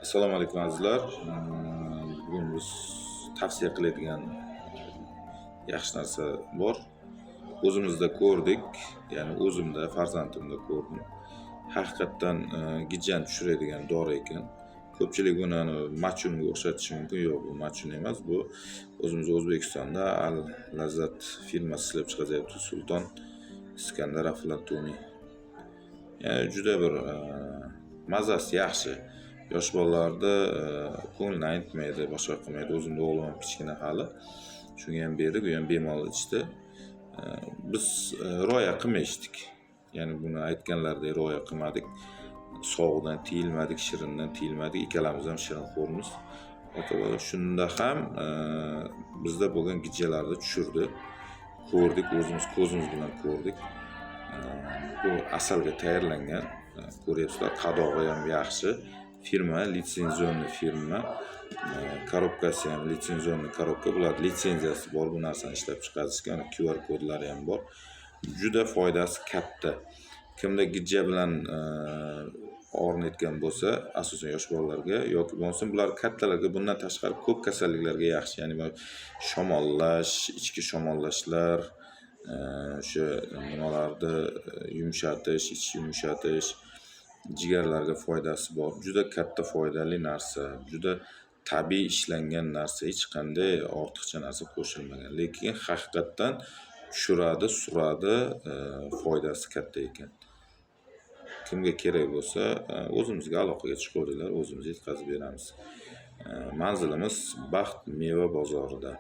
Assalomu alaykum, azizlar. Bugun biz tavsiya qiladigan yaxshi narsa bor. O'zimizda ko'rdik, ya'ni o'zimda, farzandimda ko'rdim. Haqiqatdan gijjani tushiradigan dori ekan. Ko'pchilik buni machunga o'xshatishi mumkin. Yo'q, bu machun emas. Bu o'zimiz O'zbekistonda Al Lazzat firmasi ishlab chiqaryapti. Sulton Iskandar Aflatuniy. Ya'ni juda bir mazasi yaxshi. Yosh bolalarda ko'nglini aynitmaydi, boshqa qilmaydi. O'zimni o'g'lim ham kichkina hali. Shunga ham berdik, u ham bemalol ichdi. Biz rioya qilmay ichdik. Ya'ni buni aytganlaridek rioya qilmadik. Sovuqdan tiyilmadik, shirindan tiyilmadik. Ikkalamiz ham shirinxo'rmiz. Ota bola shunda ham bizda bo'lgan gijjalarni tushirdi. Ko'rdik, o'zimiz ko'zimiz bilan ko'rdik. Bu asalga tayyorlangan. Ko'ryapsizlar, qadog'i ham yaxshi. Firma лицензионный firma. Коробка si ham лицензионный коробка. Bular litsenziyasi bor bu narsani ishlab chiqarishga, ana QR kodlari ham bor. Juda foydasi katta. Kimda gijja bilan og'rinayotgan bo'lsa, asosan yosh bolalarga yoki bo'lmasa bular kattalarga, bundan tashqari ko'p kasalliklarga yaxshi. Ya'ni shamollash, ichki shamollashlar, o'sha nimalarni yumshatish, ich yumshatish, jigarlarga foydasi bor. Juda katta foydali narsa, juda tabiiy ishlangan narsa, hech qanday ortiqcha narsa qo'shilmagan. Lekin haqiqatdan tushiradi, suradi, foydasi katta ekan. Kimga kerak bo'lsa, o'zimizga aloqaga chiqaveringlar, o'zimiz yetkazib beramiz. Manzilimiz Baxt meva bozorida.